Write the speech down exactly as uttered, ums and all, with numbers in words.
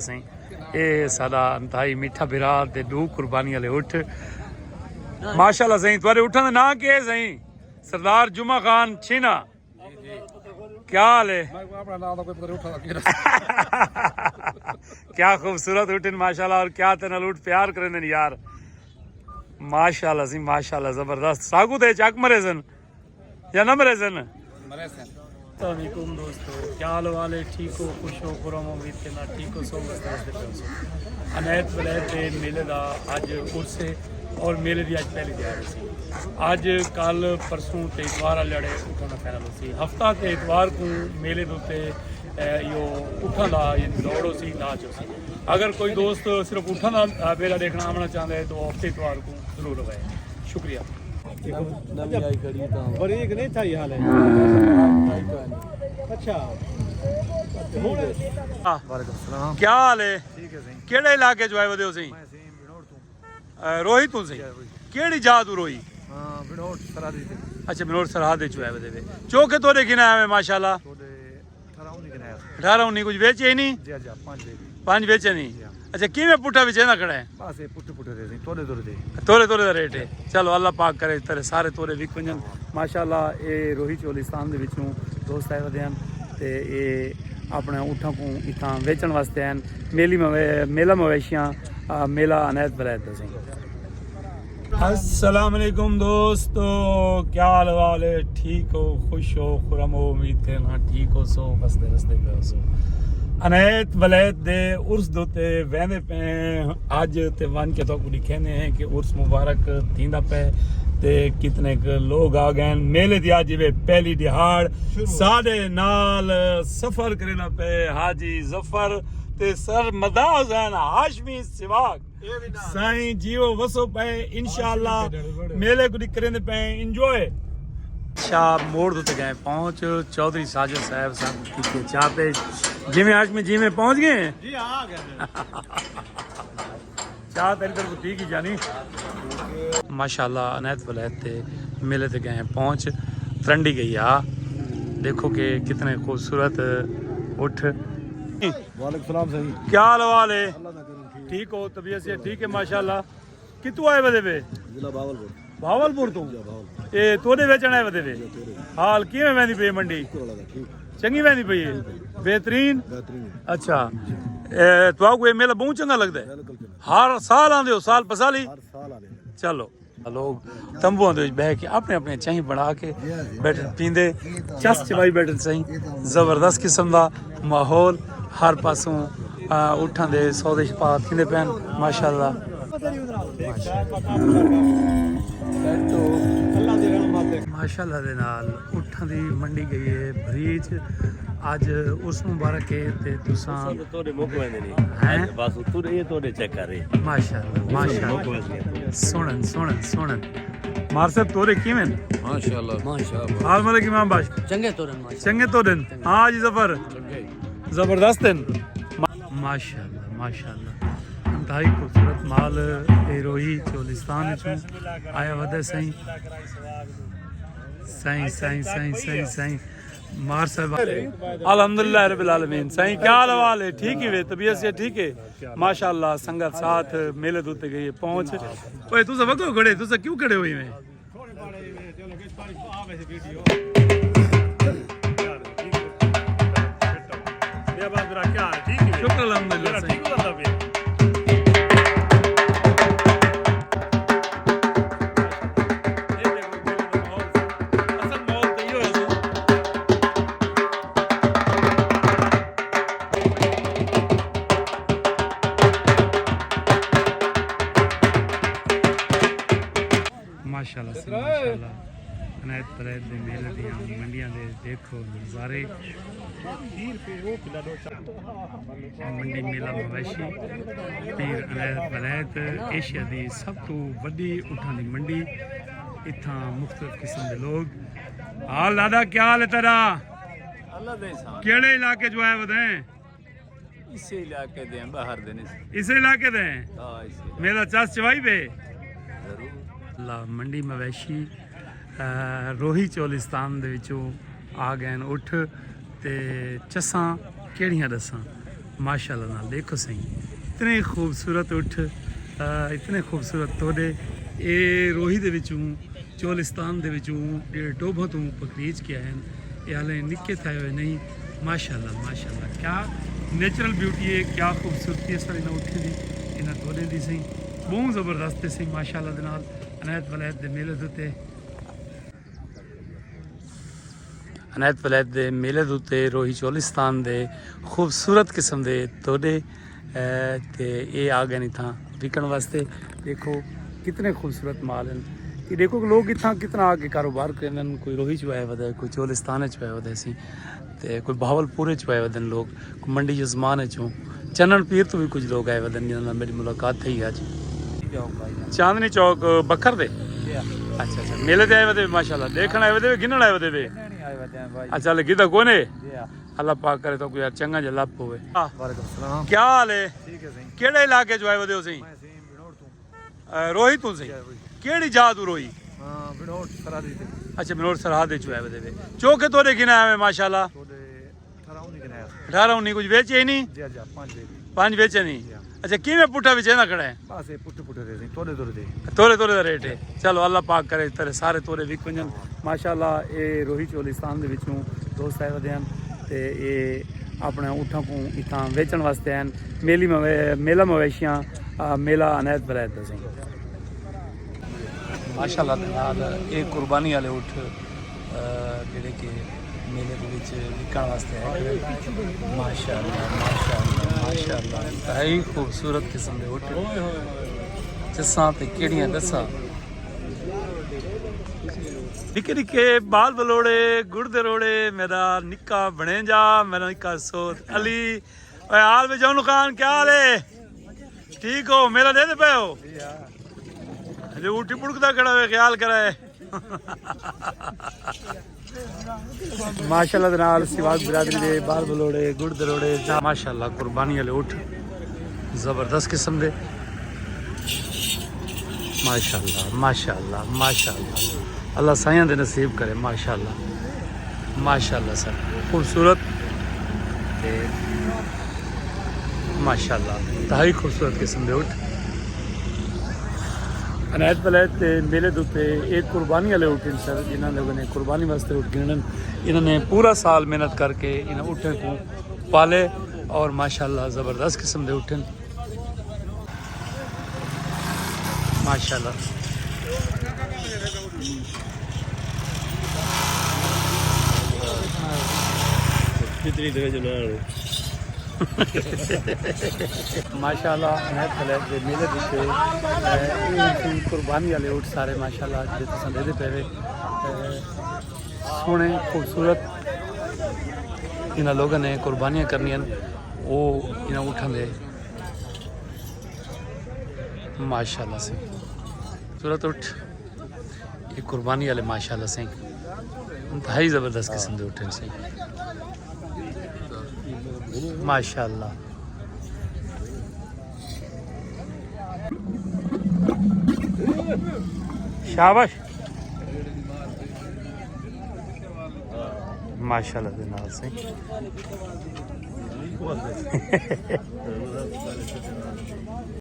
سائیں، اے ساݙا انتہائی میٹھا بھرا تے ݙو قربانی والے اٹھ۔ ماشاءاللہ سائیں، تہاݙے اٹھاں دا ناں کی ہے سائیں؟ سردار جمعہ خان چھینا۔ کیا حال ہے؟ میں کوئی اپنا نام دا کوئی پتہ نہیں اٹھاں دا کی ہے۔ کیا خوبصورت اٹھ ہن ماشاءاللہ، اور کیا تیرے نال اٹھ پیار کریندے نے یار۔ ماشاءاللہ سائیں، ماشاءاللہ، زبردست۔ ساڳوں تے چک مرے سن یا نہ مرے سن؟ مرے سن۔ السلام علیکم دوستو، کیا حال حوال ہے؟ ٹھیک ہو، خوش ہو، خرم ہو؟ امید کرنا ٹھیک ہو سو، مست رستے پہ ہو سو۔ عنایت ولایت دے میلے دا اج عرس ہے اور میلے دی اج پہلی دیہاڑ سی۔ اج، کل، پرسوں تے اتوار والے ݙیہاڑے اٹھاں دا فائنل ہو سی۔ ہفتہ تے اتوار کو میلے دے اتے، اے، ایہو اٹھاں دا یعنی دوڑ ہو سی، ناچ ہو سی۔ اگر کوئی دوست صرف اٹھاں دا، اے، میلہ ݙیکھݨ آوݨا چاہندا ہے تو ہفتے اتوار کو ضرور آوے۔ شکریہ۔ نویں آئی کھڑی ہے تاں۔ بریک نہیں تھا یہ حال ہے۔ اچھا۔ وعلیکم السلام۔ کیا حال ہے؟ ٹھیک ہے سائیں۔ کیڑھے علاقے چوں آئے ودے ہو سائیں؟ میں سائیں بنوڑ توں۔ اے، روہی توں سائیں؟ جی، روہی۔ کیڑھی جاہ توں روہی؟ ہاں، بنوڑ سرحدی تے۔ اچھا، بنوڑ سرحد وچوں آئے ودے وے۔ چوکھے تہاݙے کنے آئے وے ماشاءاللہ؟ تہاݙے اٹھارہ انی کنے آیا۔ اٹھارہ انی کچھ ویچے ہی نہیں؟ جی، جی، پنج ویچے۔ پنج ویچے نہیں؟ جی۔ اچھا، کیویں پٹھا وچیندا کھڑا ہے؟ بس اے پٹھے پٹھے دے سائیں، تھوڑے تھوڑے دے۔ تھوڑے تھوڑے دا ریٹ ہے۔ چلو، اللہ پاک کرے تیرے سارے تورے وک ونڄن۔ ماشاءاللہ، اے روہی چولستان دے وچوں دوست آئے ودے ہن تے اے اپݨے اٹھاں کوں اتھاں ویچݨ واسطے آئے ہن۔ میلی موے-، میلہ مویشیاں، آ، میلہ عنایت ولایت دا سائیں۔ السلام علیکم دوستو، کیا حال حوال ہے؟ ٹھیک ہو، خوش ہو، خرم ہو؟ امید کرنا ٹھیک ہو سو، بستے رستے پہ ہو سو۔ عنایت ولایت دے عرس دوتے ویندے پے ہیں اج، تے ونج کے تو کو ݙکھیندے ہیں کہ عرس مبارک تھیندا پے تے کتنے ک لوگ آ گئے ہیں۔ میلے دی اج وے پہلی ݙیہاڑ۔ ساݙے نال سفر کریندا پے حاجی ظفر تے سر مداح حسین ہاشمی سواگ۔ سائیں جیو وسو پے، انشاءاللہ میلے کو ݙکھ کریندے پے، انجوائے۔ شاہ موڑ دے تے گئے پہنچ، چوہدری ساجد صاحب سانکوں کیتی چاہ پیش۔ جیویں ہاشمی جیویں پہنچ گئے ہیں۔ جی، آ گئے۔ چاہ تیری طرف ٹھیک ہی جانی۔ ماشاءاللہ، عنایت ولایت تے میلے تے گئے ہیں پہنچ، ترنڈی گئی آ۔ دیکھو کہ کتنے خوبصورت اٹھ۔ وعلیکم السلام سائیں۔ کیا حال حوال ہے؟ اللہ دا کرم، ٹھیک۔ ٹھیک ہو؟ طبیعت صحت ٹھیک ہے؟ ماشاءاللہ۔ کتھوں آئے ودے وے؟ ضلع بہاولپور۔ بہاولپور توں؟ جی، بہاولپور۔ اے تورے ویچݨ آئے ودے وے؟ جی، تورے۔ حال کیویں ویندی پئی ہے منڈی؟ شکر اللہ دا، ٹھیک۔ چنگی ویندی پئی ہے؟ ٹھیک ہے۔ بہترین؟ بہترین۔ اچھا۔ اے، تہاکوں اے میلہ ٻہوں چنگا لڳدا ہے؟ بہترین۔ ہر سال آندے ہو، سال پسالی؟ ہر سال آندے ہیں۔ چلو۔ لوگ تمبوؤں دے وچ بہہ کے اپݨے اپݨے چاہیں بݨا کے بیٹھن پیندے، چس چوائی بیٹھن سائیں۔ زبردست قسم دا ماحول، ہر پاسوں، آ، اٹھاں دے سودے شپا تھیندے پئن، ماشاءاللہ۔ ماشاءاللہ دے نال اٹھاں دی منڈی گئی ہے بھریچ۔ اج عرس مبارک ہے تے تساں تہاݙے مک ویندے نہیں۔ ہیں؟ بس اتوں اے تہاݙے چکر ہے۔ ماشاءاللہ، ماشاءاللہ۔ سوہݨے، سوہݨے، سوہݨے۔ مار صاحب، تورے کیویں؟ ماشاءاللہ۔ ماشاءاللہ۔ حال ملک امام بخش؟ چنگے تورن، ماشاءاللہ۔ چنگے تورن؟ ہاں جی ظفر۔ چنگے۔ زبردست ہن۔ ما-، ماشاءاللہ، ماشاءاللہ۔ انتہائی خوبصورت مال اے روہی چولستان وچوں آیا ودے سائیں۔ سائیں، سائیں، سائیں، سائیں، سائیں۔ مار صاحب۔ الحمدللہ رب العالمین۔ سائیں، کیا حال حوال ہے؟ ٹھیک ہی وے؟ طبیعت سے ٹھیک ہے؟ ماشاءاللہ، سنگت ساتھ میلے دے اتے گئی ہے پہنچ۔ اوئے، تساں وڳو کھڑے، تساں کیوں کھڑے ہوئے ہیں؟ شکر الحمدللہ سائیں۔ ماشاءاللہ سائیں، ماشاءاللہ۔ عنایت ولایت دے میلے دیاں منڈیاں دے دیکھو نظارے۔ منڈی میلہ مویشی، پیر عنایت ولایت، ایشیا دی سب توں وݙی اٹھاں دی منڈی۔ اتھاں مختلف قسم دے لوگ۔ حال دادا، کیا حال ہے تیرا؟ اللہ دے احسان۔ کیڑھے علاقے چوں آئے ودے ہیں؟ اسے علاقے دے ہیں، باہر دے نہیں۔ اسے علاقے دے ہیں؟ ہاں، اسے علاقے۔ میرا چس چوائی پے؟ ضرور۔ لا منڈی مویشی، آ، روہی چولستان دے وچوں آ گئے ہیں اٹھ تے چساں کیڑھیاں ݙساں؟ ماشاءاللہ نال ݙیکھو سئیں، اتنے خوبصورت اٹھ، آ، اتنے خوبصورت توݙے۔ اے روہی دے وچوں، چولستان دے وچوں، ݙیڑھ ٹوبھاں توں پکریچ کے آئے ہن۔ اے حالیں نکے تھائے ہوئے نہیں۔ ماشاءاللہ، ماشاءاللہ، کیا نیچرل بیوٹی ہے، کیا خوبصورتی ہے سر انہاں اٹھیں دی، انہاں توݙیں دی سئیں۔ ٻہوں زبردست ہے سئیں، ماشاءاللہ دے نال۔ عنایت ولایت دے میلے دے اتے عنایت ولایت دے میلے دے اتے روہی چولستان دے خوبصورت قسم دے توݙے، اے، تے اے آ ڳئے اتھاں وکݨ واسطے۔ ݙیکھو کتنے خوبصورت مال ہن۔ اے ݙیکھو کہ لوگ اتھاں کتنا آ کے کاروبار کریندن، کوئی روہی چوں آئے ودے، کوئی چولستان چوں آئے ودے سی، تے کوئی بہاولپور چوں آئے ودن لوگ، کوئی منڈی یزمان چوں، چنݨ پیر توں وی کجھ لوگ آئے ودن جنہاں نال میݙی ملاقات تھئی اڄ۔ چاندنی چوک بکھر دے؟ جی ہاں۔ اچھا، اچھا، میلے تے آئے ودے ماشاءاللہ، ݙیکھݨ آئے ودے، گھنݨ آئے ودے؟ گھنݨ ہی آئے ودے ہیں بھائی۔ اچھا، ہلے گھدا کونے؟ جی ہاں۔ اللہ پاک کرے تہاکوں یار چنڳا جیہا لبھ پوے۔ وعلیکم السلام۔ کیا حال ہے؟ ٹھیک ہے سئیں۔ کیڑھے علاقے چوں آئے ودے ہو سئیں؟ میں سئیں بنوڑ توں۔ اے، روہی توں سئیں؟ جی، روہی۔ کیڑھی جاہ توں روہی؟ ہاں، بنوڑ سرحدی تے۔ اچھا، بنوڑ سرحد چوں آئے ودے وے۔ چوکے توݙے گھن آئے وے ماشاءاللہ۔ توݙے اٹھارہ انی گھن آیا۔ اٹھارہ انی کجھ ویچے ہی نہیں؟ جی، جی، پنج ویچے۔ پنج ویچے نہیں؟ جی۔ اچھا، کیویں پٹھا وچیندا کھڑا ہے؟ بس اے پٹھے پٹھے دے سئیں، تورے تورے دے۔ تورے تورے دا ریٹ ہے۔ چلو، اللہ پاک کرے تیرے سارے تورے وک ونڄن۔ ماشاءاللہ، اے روہی چولستان دے وچوں دوست آئے ودے ہن تے اے اپݨے اٹھاں کوں اتھاں ویچݨ واسطے ہن۔ میلی موے-، میلہ مویشیاں، آ، میلہ عنایت ولایت دا سئیں۔ ماشاءاللہ دے نال اے قربانی والے اٹھ، آ، جڑے کہ میلے دے وچ وکݨ واسطے آئے کھڑے۔ ماشاءاللہ، ماشاءاللہ، ماشاءاللہ، انتہائی خوبصورت قسم دے اٹھ، جساں تے کیڑیاں ݙساں۔ نکے نکے ٻال ٻلوڑے، گڑ دے روڑے، میݙا نکا بھݨیجا، میݙا نکا سوت علی۔ اوئے حال وچ جون خان، کیا حال ہے؟ ٹھیک ہو؟ میلہ ݙیہدے پئے ہو؟ اڄ اٹھی ٻڑکدا کھڑا ہوئے، خیال کرائے۔ ماشاءاللہ دے نال سیواگ برادری دے ٻال ٻلوڑے، گڑ دے روڑے، ماشاءاللہ قربانی والے اٹھ زبردست قسم دے۔ ماشاءاللہ، ماشاءاللہ، ماشاءاللہ۔ اللہ سائیاں دے نصیب کرے، ماشاءاللہ۔ ماشاءاللہ سر، خوبصورت تے ماشاءاللہ انتہائی خوبصورت قسم دے اٹھ۔ عنایت ولایت دے میلے دے اتے اے قربانی والے اٹھ ہن سر، جنہاں لوگوں نے قربانی واسطے اٹھ گھنن، انہاں نے پورا سال محنت کر کے انہاں اٹھیں کوں پالے اور ماشاءاللہ زبردست قسم دے اٹھ ہن۔ ماشاءاللہ۔ فطری دے وچ نال۔ ماشاءاللہ، عنایت ولایت دے میلے دے اتے، اے، اے قربانی والے اٹھ سارے ماشاءاللہ جے تساں ݙیہدے پئے وے۔ اے، سوہݨے خوبصورت انہاں لوگوں نے قربانیاں کرنیاں، او انہاں اٹھاں دے۔ ماشاءاللہ سئیں، خوبصورت اٹھ، اے قربانی والے ماشاءاللہ سئیں، انتہائی زبردست قسم دے اٹھ ہن سئیں۔ ماشاءاللہ، شاباش۔ ماشاءاللہ دے نال سئیں۔